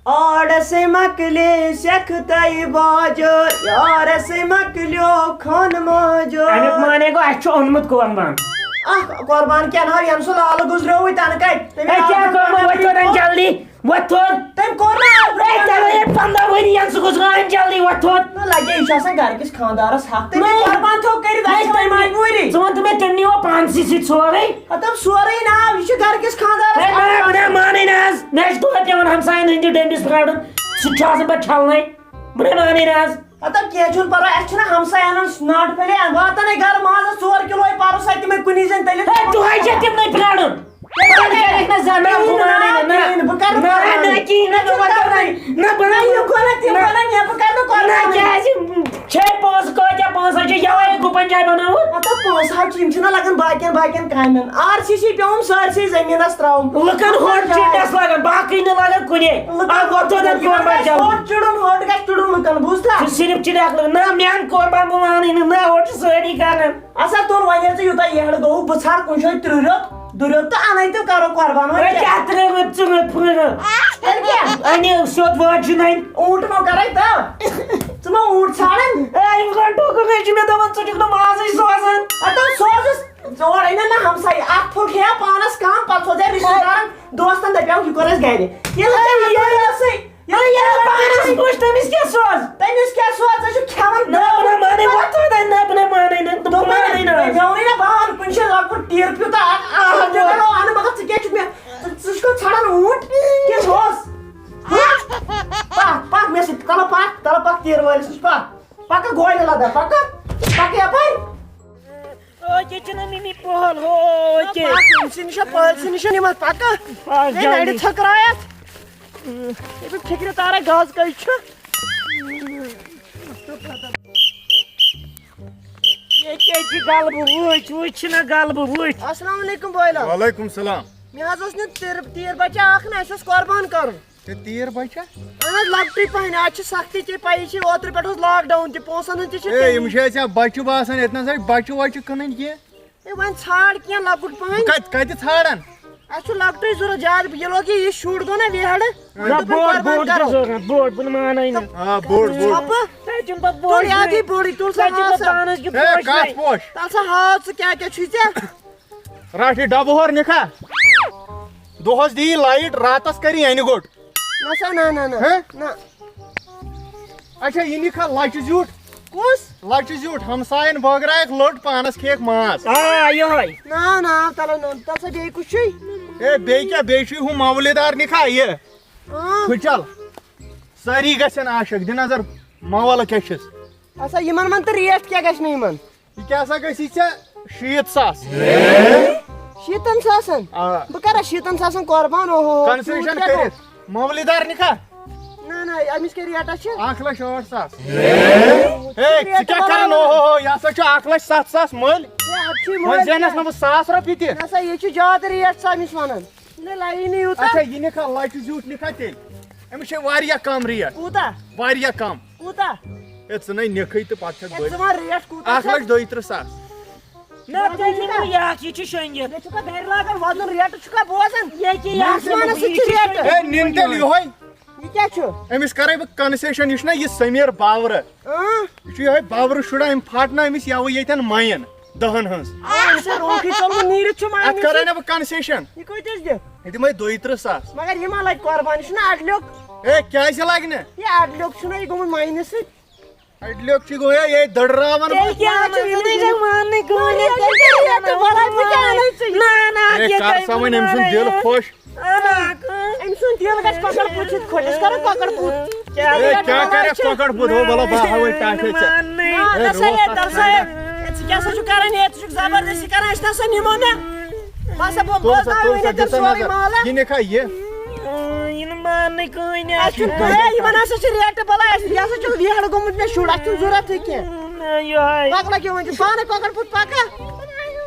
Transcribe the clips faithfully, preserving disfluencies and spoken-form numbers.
آڑسے مۄکلے سٮ۪کھ تۄہہِ باجر، یارسے مۄکلیو خان ماجر۔ اَمیُک معنی گوٚو، اَسہِ چھُ اوٚنمُت قۄربان۔ اکھ قۄربان کیٛاہ ناو، یَنہٕ سُہ لالہٕ گُزریووُے تَنہٕ کَتہِ؟ تٔمۍ ہے، کیٛاہ آو کوٚر وۄنۍ؟ وۄتھ تھوٚد اَنہِ جلدی، وۄتھ تھوٚد۔ تٔمۍ کوٚر نہٕ آز ہے، تیٚلہِ ہے پنٛداہ ؤری یَنہٕ سُہ گُزریو، اَنہِ جلدی، وۄتھ تھوٚد۔ نہ لگے، یہِ چھُ آسان گرٕ کِس خانٛدارَس حق۔ تٔمۍ نہ۔ قۄربان تھوٚو کٔرِتھ، اَسہِ نہ، چھِ وۄنۍ تٔمۍ، مجبوٗری۔ ژٕ وَن تہٕ مےٚ، تٔمۍ نِیو پانسٕے سۭتۍ سورُے۔ مطلب سورُے ناو، یہِ چھُ گرٕ کِس خانٛدارَس ہے، حق۔ نہ، بہٕ نہ مانٕے نہٕ آز، مےٚ چھِ دۄہَے پٮ۪وان ہمسایَن ہٕنٛدِ ڈٔمبِس پھرٛارُن، سُہ تہِ چھُ آسان پَتہٕ چھَلنَے۔ بہٕ نہ مانٕے نہٕ آز۔ مطلب کینٛہہ چھُنہٕ پَرواے، اَسہِ چھِنہ ہمسایَن ہٕنٛز ناٹہٕ پھٔلے، واتان ہے گرٕ مازَس ژور کِلوے پَرُس اَتہِ تِمَے کُنی زٔنۍ تٔلِتھ۔ ہے، دۄہَے چھِ تِمنٕے پھرٛارُن۔ تیٚلہِ کَرٕ کیٛاہ؟ نہ، نہ، بہٕ مانٕے نہٕ، نہ۔ نہ، بہٕ کَرٕ نہٕ نہ، قۄربان۔ نہ، کِہیٖنۍ نہٕ، نہ، بہٕ کَرٕ نہٕ۔ نہ، بہٕ نہ، یہِ گوٚو نہٕ تِم نہ، وَنان، یہِ بہٕ کَرٕ نہٕ قۄربان۔ نہ، کیٛازِ؟ چھے پونٛسہٕ کۭتیٛاہ؟ پونٛسہٕ حظ چھِ یَوَے گُپَن جاے بَناوُن۔ ہَتہٕ پونٛسہٕ حظ چھِ، یِم چھِنہ لَگان باقیَن، باقیَن کامٮ۪ن۔ آر سی سی پیوٚوُم سٲرسٕے زٔمیٖنَس ترٛاوُن۔ لُکَن ہُنٛد چھُ نٮ۪س لَگان، باقٕے نہٕ لَگان کُنے۔ لُکَن آ، وۄتھ تھوٚد لُکَن قۄربان یِمَن گژھِ جاوُن۔ ہوٚٹ چُڑُن، ہوٚٹ گژھِ چُڑُن لُکَن، بوٗزتھا؟ سُہ صرف چھِ نٮ۪س لَگان۔ نہ، میٛانہِ قۄربان بہٕ مانٕے نہٕ، نہ، ہوٚٹ چھِ سٲری کَران۔ اَسا تُل وۄنۍ ییٚلہِ ژٕ یوٗتاہ یٔہڑٕ گوٚوُکھ، بہٕ ژھانٛڈٕ کُنہِ جایہِ ترٛےٚ رٮ۪تھ، دُرٛیٚتھ تہٕ اَنَے تہٕ کَرو قۄربان۔ وۄنۍ ہے، کیٛاہ؟ کیٛاہ ترٛےٚ رٮ۪تھ ژٕ مےٚ پھٕرٕ؟ تیٚلہِ کیٛاہ؟ اَنے سیوٚد وٲج چھُ نَنہِ۔ اوٗنٛٹ ما کَرَے تہٕ؟ ژٕ ما اوٗنٛٹ ژھانٛڈَن؟ ہے، یِم گۄڈٕ ٹوکُن ہے چھِ مےٚ دَپان، ژٕ چھُکھ نہٕ مازٕے سوزان۔ ہَتہٕ سوزُس، ژٕ اورَے مےٚ نہ ہمسایہِ، اَکھ پھوٚل کھیٚیا پانَس کَم، پَتہٕ سوزے رِشتہٕ دارَن، دوستَن دَپیو، یہِ کوٚر اَسہِ گَرِ۔ ییٚلہِ ہے، ژےٚ یہِ یہِ ٲسٕے، ییٚلہِ یہِ پانَس وٕچھ، تٔمِس کیٛاہ سوز؟ تٔمِس کیٛاہ سوز؟ ژٕ چھُکھ کھٮ۪وان نہ، بہٕ نہ مانَے، وۄتھ تھوٚد اَتہِ، نہ، بہٕ نہ مانَے نہٕ، دوٚپمَے، دوٚپمَے، نہ، مےٚ ووٚنُے نہ، بہٕ ہاوَن کُنہِ جایہِ لۄکُٹ تیٖر پیوٗنٛتاہ اَکھ، آ، اَکھ ووت۔ جگہ اَنہٕ، مگر ژٕ کیٛازِ چھُکھ مےٚ، ژٕ، ژٕ چھُکھ ژھانٛڈان اوٗنٛٹ کِنہٕ ہوس؟ پَکھ، پَکھ مےٚ سۭتۍ، تَلہٕ پَکھ، تَلہٕ پَکھ تیٖر وٲلِس نِش پَکھ، پَکھ گولہِ لَدَکھ، پَکھ، پَکھ یَپٲرۍ۔ أکے چھِنہ مِمی پۄہَل، ہو، أکے۔ پَکھ، أمۍ سٕے نِش، پَکھ، أمۍ سٕے نِش، یِمَن پَکھ۔ پَکھ ہے، نَرِ جلدی۔ ژھٔکرایَتھ۔ ییٚتہِ فِکرِ تَران گاز کَتہِ چھُ۔ ییٚتہِ چھِ غلبہٕ وٕچھ، وٕچھ چھِنہ غلبہٕ وٕچھ۔ السلام علیکم بٲے لال۔ وعلیکم السلام۔ مےٚ حظ اوس نیُن تیٖر، تیٖر بَچہ اَکھ نہ، اَسہِ اوس قۄربان کَرُن۔ ہے، تیٖر بَچہ؟ اَہَن حظ، لۄکٹُے پَہَن، آز چھِ سختی ژےٚ پَیی چھے، اوترٕ پٮ۪ٹھ اوس lockdown تہِ، پونٛسَن ہٕنٛز تہِ چھِ ہے، تٔمی۔ یِم چھِ اَسہِ بَچہِ باسان، ییٚتہِ نہ حظ چھِ بَچہِ وَچہِ کٕنٕنۍ کینٛہہ۔ ہے، وۄنۍ ژھانٛڈ کینٛہہ لۄکُٹ پَہَن۔ بہٕ کَتہِ، کَتہِ ژھانٛڑَن؟ اَسہِ چھُ لۄکٹُے ضوٚرَتھ زیادٕ، یہِ لوٚگ یہِ، یہِ شُر گوٚو نہ ویہڑٕ۔ نہ، دوٚپُن بوٚڑ، قۄربان بوٚڑ چھُ کَرو۔ ضوٚرَتھ، بوٚڑ، بہٕ نہٕ مانَے نہٕ۔ آ، بوٚڑ، بوٚڑ۔ ژھۄپہٕ۔ ہے، تِم پَتہٕ بوٚڑ تُل یادٕے چھُ۔ بوٚڑٕے، تُل سا تَتہِ چھُ ہاو پَتہٕ سا۔ پانَس کیُتھ ہے، پوشہِ کَتھ نَے۔ پوش؟ تَل سا ہاو ژٕ کیٛاہ کیٛاہ چھُے ژےٚ۔ رَٹھ یہِ ڈَبہٕ ہورٕ نِکھا۔ دۄہَس دِیہِ light، راتَس کَرِ اَنہِ گوٚٹ۔ نہ سا، نہ، نہ، نہ۔ ہہ؟ نہ۔ اچھا، یہِ نِکھا لَچہِ زیُٹھ۔ کُس؟ لَچہِ زیُٹھ، ہمساین بٲگرایَکھ لٔٹ، پانَس کھیٚیَکھ ماز۔ آ، یِہوٚے۔ نہ، نہ، تَلہٕ نہ، تَلہٕ سا بیٚیہِ کُس چھُے؟ ہے، بیٚیہِ کیٛاہ، بیٚیہِ چھُے ہُہ مولہِ دار نِکھا یہِ۔ آ۔ پھٕچل۔ سٲری گژھن عاشق، دِ نظر مول کیٛاہ چھِس۔ اچھا، یِمَن وَن تہٕ rate کیٛاہ گژھِ مےٚ یِمَن؟ یہِ کیٛاہ سا گژھی ژےٚ شیٖتھ ساس؟ شیٖتن ساسن؟ آ۔ بہٕ کرا شیٖتن ساسن قۄربان؟ اوہو، concession تیوٗت کیٛاہ گوٚو؟ کٔرِتھ۔ مولہِ دار نِکھا؟ نہ، نہ، أمِس کیٛاہ ریٹا چھِ؟ اکھ لچھ ٲٹھ ساس۔ ہے، ژٕ کیٛاہ کران؟ اوہو، یہِ ہسا چھُ اکھ لچھ ستھ ساس مٔلۍ۔ ہے، اَتھ چھُے وۄنۍ مٔلۍ زینس کیٛاہ؟ نہٕ بہٕ ساس رۄپیہِ تہِ۔ نہ سا، یہِ چھُ زیادٕ ریٹ سا أمِس ونان۔ نہ، لگی نہٕ یوٗتاہ۔ اچھا، یہِ نِکھا لچہِ زیوٗٹھ نِکھا تیٚلہِ؟ أمِس چھے واریاہ کم ریٹ۔ کوٗتاہ؟ واریاہ کم۔ کوٗتاہ؟ ہے، ژٕ نے نِکھٕے تہٕ پتہٕ چھکھ ہے، بٔلۍ۔ ژٕ وَن ریٹ کوٗتاہ اکھ چھےٚ؟ لچھ دۄیہِ ترٕٛہ ساس۔ نہ، ژےٚ چھُے نہٕ یہِ اکھ، یہِ چھُ شۄنٛگِتھ۔ مےٚ چھُکھا گرِ لاگان وَدُن، ریٹہٕ چھُکھا بوزان؟ ییٚکیٛاہ یہِ آسمانس سۭتۍ چھِ یہِ چھُ ریٹہٕ۔ شۄنٛگِتھ۔ ہے، نِن تیٚلہِ یِہوٚے۔ یہِ کیٛاہ چھُ؟ أمِس کرے بہٕ concession، یہِ چھُنہ یہِ سمیٖر باورٕ۔ اۭں۔ یہِ چھُ یِہوٚے باورٕ شُرا، أمۍ پھاٹنٲو أمِس یَوٕ ییٚتٮ۪ن مایِن دَہَن ہٕنٛز۔ اۭں، أمِس ہے روکھٕے ژوٚل نہٕ نیٖرِتھ چھُ مایِن۔ اَتھ کرے نہ بہٕ concession۔ یہِ کۭتِس دِ؟ یہِ دِمے دۄیہِ ترٕٛہ ساس۔ مگر یہِ ما لگہِ قۄربان، یہِ چھُنہ اَڈلیوٚک۔ ہے، کیٛازِ لگہِ نہٕ؟ یہِ اَڈلیوٚک چھُنہ یہِ گوٚمُت ماینہِ سۭتۍ۔ اَڈلیوٚک چھُ گوٚو یہِ، یہِ دٔڑراوان۔ تیٚلہِ کیٛاہ؟ ژٕ چھُکھ نہٕ ژےٚ ماننٕے کٕہٕنۍ۔ نہ، نہ، نہ، نہ، نہ، نہ، نہ، نہ، ہے، یہِ کر کَتہِ سا وۄنۍ أمۍ سُنٛد دِل مانان؟ خۄش۔ اَہَن حظ۔ أمۍ سُنٛد دِل گژھِ کۄکر پوٗت سۭتۍ خۄش۔ أسۍ کَرو کۄکر پوٗت۔ کیٛاہ ہے، کیٛاہ کَرٮ۪کھ کۄکر پوٗت؟ ہو، وَلہٕ بہٕ ہاوَے ٹاٹھے ژےٚ۔ نہ، ہے، نہ سا، روز ہے، تَل سا، ہے۔ ہے، ژٕ کیٛاہ سا چھُکھ کَران یہِ؟ ژٕ چھُکھ زبردستی کَران، أسۍ نہ سا نِمو نہٕ۔ بہٕ ہسا بہٕ تُل سا، بوزناوے تُل نہٕ سا، تیٚلہِ دِ سا سورُے نظر۔ مال۔ یہِ نِکھا یہِ؟ اۭں، یہِ نہٕ ماننٕے کٕہٕنۍ۔ اَسہِ چھُ، ہے، یِمن ہسا چھِ ریٹہٕ بلاے، اَسہِ، یہِ ہسا چھُ ویہڑٕ گوٚمُت مےٚ شُر، اَسہِ چھُنہٕ ضوٚرَتھٕے کینٛہہ۔ نہ، یِہوٚے۔ پَکھ لَگیو وۄنۍ ژٕ پانَے کۄکر پوٗت پَکھ۔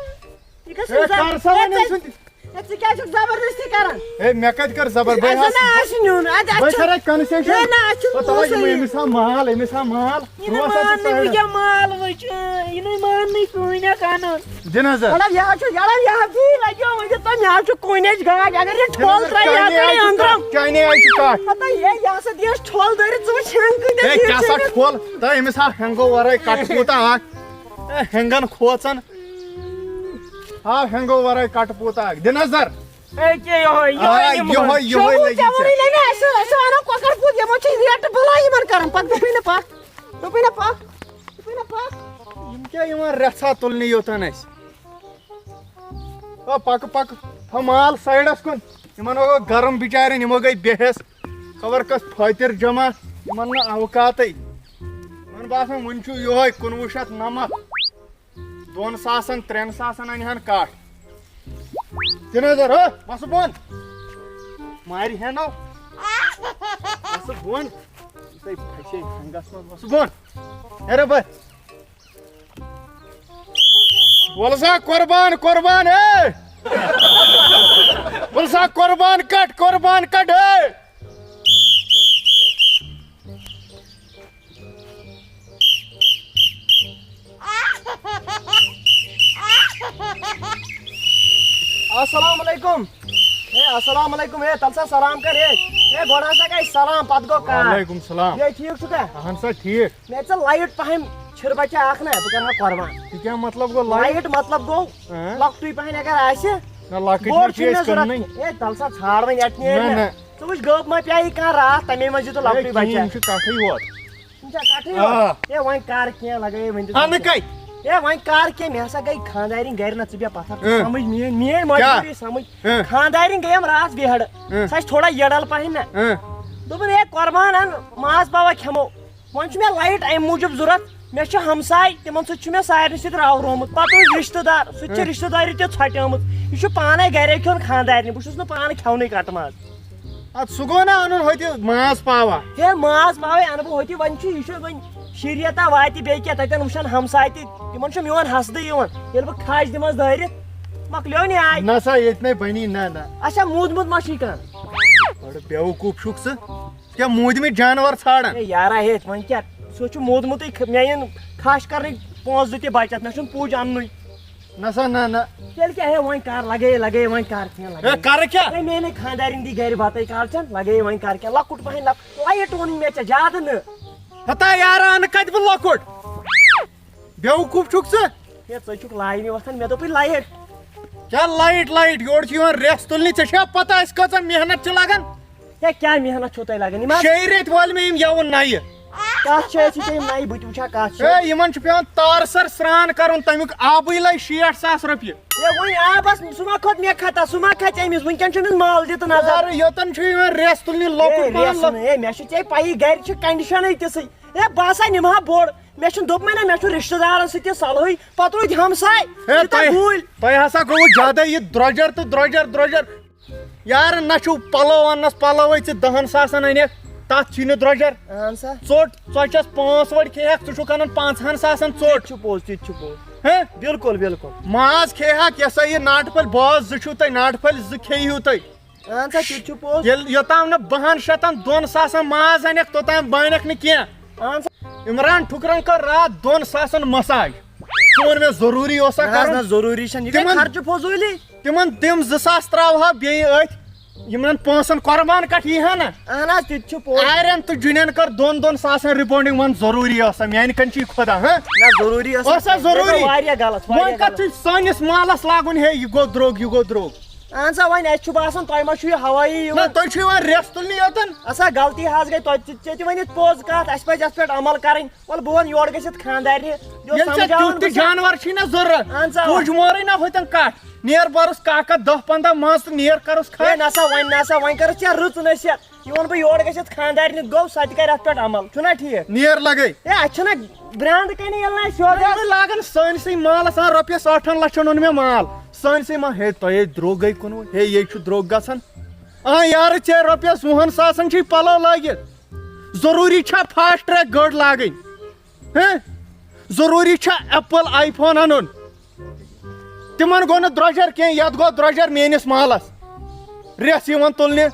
یہِ گژھِ ہے، زَن-، کر سا وۄنۍ ہے، أمۍ سُنٛد۔ ہے، ژٕ کیٛازِ چھُکھ زبردستی کران؟ ہے، مےٚ کتہِ کٔر زبر؟ بہٕ اَسہِ ہسا نہ آسہِ نیُن، اَدٕ اَسہِ بہٕ چھُ-، کرے concession۔ ہے، نہ، اَسہِ چھُ بہٕ تھاوٕ پونٛسَے یِمَے، یہِ۔ أمِس ہا مال، أمِس ہا مال۔ یہِ نہٕ روس ہا ژٕ ماننٕے، بہٕ side۔ کیٛاہ مال وٕچھ؟ اۭں، یہِ نہٕ ماننٕے کٕہٕنۍ اکھ اَنُن۔ دِ نظر۔ مطلب، یہِ حظ چھُ، یہِ حظ، یہِ حظ یی لَگیو وۄنۍ، یہِ تۄہہِ، مےٚ حظ چھُ کُنِچ گاڑِ، اگر یہِ دِ ٹھۄل نظر، ترٛایہِ، یہِ ہا چانہِ آیہِ ترٛایہِ چھُ أنٛدرم۔ کَتھ، چانہِ آیہِ چھُ کَتھ۔ ہتا یہِ، یہِ ہسا دِیَس ٹھۄل دٲرِتھ، ژٕ وٕچھ ہٮ۪نٛگ کۭتیٛاہ ہے، زیٖٹھ کیٛاہ چھِ سا أمِس۔ ٹھۄل؟ تہٕ أمِس ہا ہٮ۪نٛگو وَرٲے کَٹہٕ کوٗتاہ اَکھ۔ ہے، ہٮ۪نٛگَن کھوژان۔ ہاو ہٮ۪نٛگو وَرٲے کَٹہٕ پوٗتاہ اَکھ۔ دِ نظر۔ أکے یہوے، آ، یہوے نمبر۔ یہوے، یہوے شوٗب لگی ژےٚ ژےٚ۔ ووٚنُے نہ مےٚ، اَسہِ، اَسہِ وَنو کۄکَر پوٗت، یِمو چھِ ریٹہٕ بَلاے یِمَن کَران۔ پَتہٕ دوٚپُے نہٕ پَکھ، دوٚپُے نہ پَکھ، دوٚپُے نہ پَکھ۔ یِم کیٛاہ یِوان رَژھا تُلنہِ یوٚتَن اَسہِ؟ آ، پَکہٕ، پَکہٕ، تھاو مال سایڈَس کُن۔ یِمَن ہو گوٚو گرم بِچارٮ۪ن، یِمو گٔے بے حٮ۪س۔ خبر کَس فٲطِر جمع، یِمَن نہٕ اوقاتٕے۔ یِمَن باسان، وُنہِ چھُ یِہوٚے کُنوُہ شیٚتھ نَمَتھ۔ دۄن ساسن، ترٛٮ۪ن ساسن اَنہِ ہن کَٹھ۔ دِ نظر، ہو، وَسہٕ بۄن۔ مارِ ہٮ۪نو۔ وَسہٕ بۄن۔ یہِ تۄہہِ پھَسے ہنٛگس منٛز، وَسہٕ بۄن۔ ہے رۄبہ۔ وَلہٕ سا قۄربان، قۄربان، ہے۔ وَلہٕ سا قۄربان کَٹھ، قۄربان کَٹھ، ہے۔ السلام علیکم۔ ہے، السلام علیکم۔ ہے، تَلہٕ سا سلام کر۔ ہے، ہے، گۄڈٕ ہسا گٔے سلام، پتہٕ گوٚو کار۔ وعلیکم سلام۔ ہے، ٹھیٖک چھُکھا؟ اہن سا، ٹھیٖک۔ مےٚ ژٕ لایٹ پہم چھِربَچہ اکھ نا، بہٕ کرٕ ہا قۄربان۔ یہِ کیٛاہ مطلب گوٚو لایٹ؟ لایٹ مطلب گوٚو، ہاں؟ لۄکٹُے پہم اگر آسہِ، نہ، لۄکٕٹۍ بوٚڑ نہ چھُنہٕ چھِ مےٚ أسۍ ضوٚرتھ۔ کٕننٕے۔ ہے، تَلہٕ سا ژھانٛڈ وۄنۍ، اَتہِ نیرِ نہ، نہ۔ نہ۔ ژٕ وٕچھ، گٔب ما پیٚیہِ کانٛہہ راتھ، تَمے منٛز چھُ تۄہہِ ہے، لۄکٹُے بَچہ۔ کِہیٖنۍ چھُ کَتھٕے یوت۔ یِم چھا کَٹھٕے آ۔ یوت؟ ہے، وۄنۍ کر کینٛہہ، لگٲیِو وۄنۍ تہِ اَنہٕ کَتھ۔ کَے؟ ہے، وۄنۍ کر کینٛہہ، مےٚ ہسا گٔے خانٛدارِنۍ گرِ، نہ ژٕ بیٚہہ پَتھر، ژٕ اۭں۔ سَمٕجھ میٛٲنۍ، میٛٲنۍ کیٛاہ؟ مجبوٗری سَمٕجھ۔ اۭں۔ خانٛدارِنۍ گٔیم راتھ بیہڑٕ، اۭں۔ سۄ چھِ تھوڑا یٔڈل پَہن نہ۔ اۭں۔ دوٚپُن، ہے، قۄربان اَن، ماز پاوا کھٮ۪مو۔ وۄنۍ چھُ مےٚ لایٹ اَمہِ موٗجوٗب ضوٚرَتھ، مےٚ چھِ ہمساے، تِمن سۭتۍ چھُ مےٚ سارنٕے سۭتۍ راورومُت۔ پَتہٕ روٗدۍ رِشتہٕ دار، سُہ تہِ چھِ اۭں۔ رِشتہٕ دٲری تہِ ژھۄٹیمٕژ۔ یہِ چھُ پانَے گرے کھیوٚن خانٛدارنہِ، بہٕ چھُس نہٕ پانہٕ کھٮ۪ونٕے کَٹہٕ ماز۔ اَدٕ سُہ گوٚو نا اَنُن ہوٚتہِ ماز پاوا؟ ہے، ماز پاوے اَنہٕ بہٕ ہوٚتہِ، وۄنۍ چھُ، یہِ چھُ وۄنۍ شریعتا واتہِ بیٚیہِ کیٛاہ، تَتٮ۪ن وٕچھن ہمساے تہِ، تِمن چھُ میون حسدٕے یِوان۔ ییٚلہِ بہٕ کھَش دِمس دٲرِتھ، مۄکلیو نیاے۔ نہ سا، ییٚتہِ نے بَنی، نہ، نہ۔ اچھا، موٗدمُت ما چھُے کانٛہہ؟ بَڑٕ بیوقوٗف چھُکھ ژٕ، ژٕ کیٛاہ موٗدمٕتۍ جانور ژھانٛڈان؟ ہے یارا ہیٚتھ، وۄنۍ کیٛاہ، سُہ چھُ موٗدمُتٕے، خ-، مےٚ یِن کھَش کرنٕکۍ پونٛسہٕ زٕ تہِ بچت، مےٚ چھُنہٕ پُج اَننُے۔ نہ سا، نہ، نہ۔ تیٚلہِ کیٛاہ ہے، وۄنۍ کر، لگے، لگے، وۄنۍ کر کینٛہہ، لگے۔ ہے، کرٕ کیٛاہ؟ ہے، میٛانہِ خانٛدارِنۍ دی گرِ بتَے کالچن، لگے وۄنۍ کر کینٛہہ، لۄکُٹ پہن لۄکُٹ۔ لایٹ ووٚنُے مےٚ ژےٚ، زیادٕ نہٕ۔ ہتا یارا، اَنہٕ کتہِ بہٕ لۄکُٹ؟ بیوقوٗف چھُکھ ژٕ؟ ہے، ژٕ چھُکھ لاینہِ وۄتھان، مےٚ دوٚپُے لایٹ۔ کیٛاہ لایٹ، لایٹ؟ یورٕ چھِ یِوان ریس تُلنہِ، ژےٚ چھےٚ پتہ اَسہِ کۭژاہ محنت چھِ لگان؟ ہے، کیٛاہ محنت چھو تۄہہِ لگان؟ یِم حظ شیٚیہِ ریٚتۍ وٲلۍ مےٚ یِم یَوٕ نَیہِ۔ کَتھ چھِ أسۍ یہِ تۄہہِ نَیہِ؟ بہٕ تہِ وٕچھِ ہا کَتھ چھِ۔ ہے، یِمن چھُ پٮ۪وان تارٕ سر سرٛان کَرُن، تَمیُک آبٕے لَگہِ شیٹھ ساس رۄپیہِ۔ ہے، وۄنۍ آبَس، سُہ ما کھوٚت مےٚ خطا، سُہ ما کھژِ أمِس؟ وٕنکٮ۪ن چھُ أمِس مال دِتہٕ نظر۔ یارٕ، یوٚتَن چھُ یِوان ریس تُلنہِ لۄکُٹ ہے، پَہَم ریس لۄ-، نہٕ، ہے، مےٚ چھُ ژےٚ پَیی، گَرِ چھِ کَنڈِشَنٕے تِژھٕے۔ ہے، بہٕ ہسا نِمہٕ ہا بوٚڑ، مےٚ چھُنہٕ دوٚپمَے نہ، مےٚ چھُ رِشتہٕ دارَن سۭتۍ تہِ صلہٕے، پَتہٕ روٗدۍ ہمساے، ہے، یوٗتاہ تۄہہِ، گوٗلۍ۔ تۄہہِ ہسا گوٚوٕ زیادَے یہِ درٛۄجَر تہٕ درٛۄجَر، درٛۄجَر۔ یارٕ، نہ چھُو پَلو اَننَس پَلوٕے، ژٕ دَہَن ساسَن اَنٮ۪کھ، تَتھ چھی نہٕ درٛۄجَر۔ اَہَن سا۔ ژوٚٹ، ژۄچَس پانٛژھ وٲٹۍ کھیٚیَکھ، ژٕ چھُکھ اَنان پانٛژٕہَن ساسَن ژوٚٹ۔ تہِ چھُ پوٚز، تہِ چھُ پوٚز۔ ہہ؟ بِلکُل، بِلکُل۔ ماز کھیٚیہَکھ، یہِ ہسا یہِ ناٹہٕ پھٔلۍ، باز زٕ چھُو تۄہہِ، ناٹہٕ پھٔلۍ زٕ کھیٚیِو تُہۍ۔ اَہَن سا، تہِ چھُ پوٚز۔ ییٚلہِ یوٚتام نہٕ بَہَن شَتَن دۄن ساسَن ماز اَنٮ۪کھ، توٚتام بَنٮ۪کھ نہٕ کینٛہہ۔ اَہَن سا۔ عمران ٹھُکرَن کٔر راتھ دۄن ساسَن مساج۔ ژٕ وَن مےٚ، ضروٗری اوسا نہ حظ، کَرُن؟ نہ، ضروٗری چھَنہٕ۔ یہِ گٔے تِمَن خرچہٕ فضوٗلی۔ تِمن تِم زٕ ساس تراوہا بیٚیہِ أتھۍ، یِمن پونٛسن قۄربان کٹھ یی ہا نہ۔ اہن حظ، تہِ تہِ چھُ پوٚز۔ آرین تہٕ جُنین کٔر دۄن دۄن ساسن ریبونڈنگ، وَن ضروٗری ٲسا میانہِ کنۍ چھی خۄدا، ہاں؟ نہ، ضروٗری ٲس۔ ٲسا ضروٗری؟ واریاہ غلط، وۄنۍ واریاہ کتھ غلط۔ چھُ سٲنِس مالس لاگُن، ہے، یہِ گوٚو درٛوگ، یہِ گوٚو درٛوگ۔ اہن سا، وۄنۍ اَسہِ چھُ باسان تۄہہِ ما چھُو یہِ ہوٲیی نہ، یِوان۔ تُہۍ چھِو یِوان ریس تُلنہِ یوتن۔ اسا، غلطی حظ گٔے، تۄہہِ تہِ، ژےٚ تہِ ؤنِتھ پوٚز کتھ، اسہِ پزِ اتھ پٮ۪ٹھ عمل کرٕنۍ۔ وَلہٕ بہٕ وَنہٕ یورٕ گٔژھِتھ خانٛدارنہِ، یہِ اوس ییٚلہِ ژےٚ سمجھاوان تیُتھ تہِ بہٕ ژےٚ۔ جانور چھی نہ ضروٗرت، اہن سا، اوا۔ تُج مورٕے نہ ہوٚتٮ۪ن کٹھ، نیر بَرُس کاکا دَہ پنٛداہ منٛز تہٕ نیر کَرُس ہے کھَٹھ۔ نسا، وۄنۍ نسا، وۄنۍ کٔرٕس ژےٚ رٕژ نصیحت۔ یہِ وَنہٕ بہٕ یورٕ گٔژھِتھ خانٛدارنہِ گوٚو، سۄ تہِ کَرِ اَتھ پٮ۪ٹھ عمل، چھُنہ ٹھیٖک؟ نیر لَگے۔ ہے، اَسہِ چھُنہ برٛانٛدٕ کَنہِ ییٚلہِ نہٕ اَسہِ یورٕ نہ، نہ، لاگان سٲنسٕے مالَس، آ، رۄپیَس ٲٹھَن لَچھَن اوٚن مےٚ مال، سٲنسٕے ما، ہے، تۄہے درٛوگٕے کُنوُہ، ہے، یے چھُ درٛوگ گژھان۔ آ، یارٕ، ژےٚ رۄپیَس وُہَن ساسَن چھِی پَلو لٲگِتھ۔ ضروٗری چھا فاسٹ ٹریک گٔر لاگٕنۍ؟ ہہ؟ ضروٗری چھا ایپل آی فون اَنُن؟ تِمن گوٚو نہٕ درٛۄجر کینٛہہ، یتھ گوٚو درٛۄجر میٲنِس مالس۔ ریس یِوان تُلنہِ۔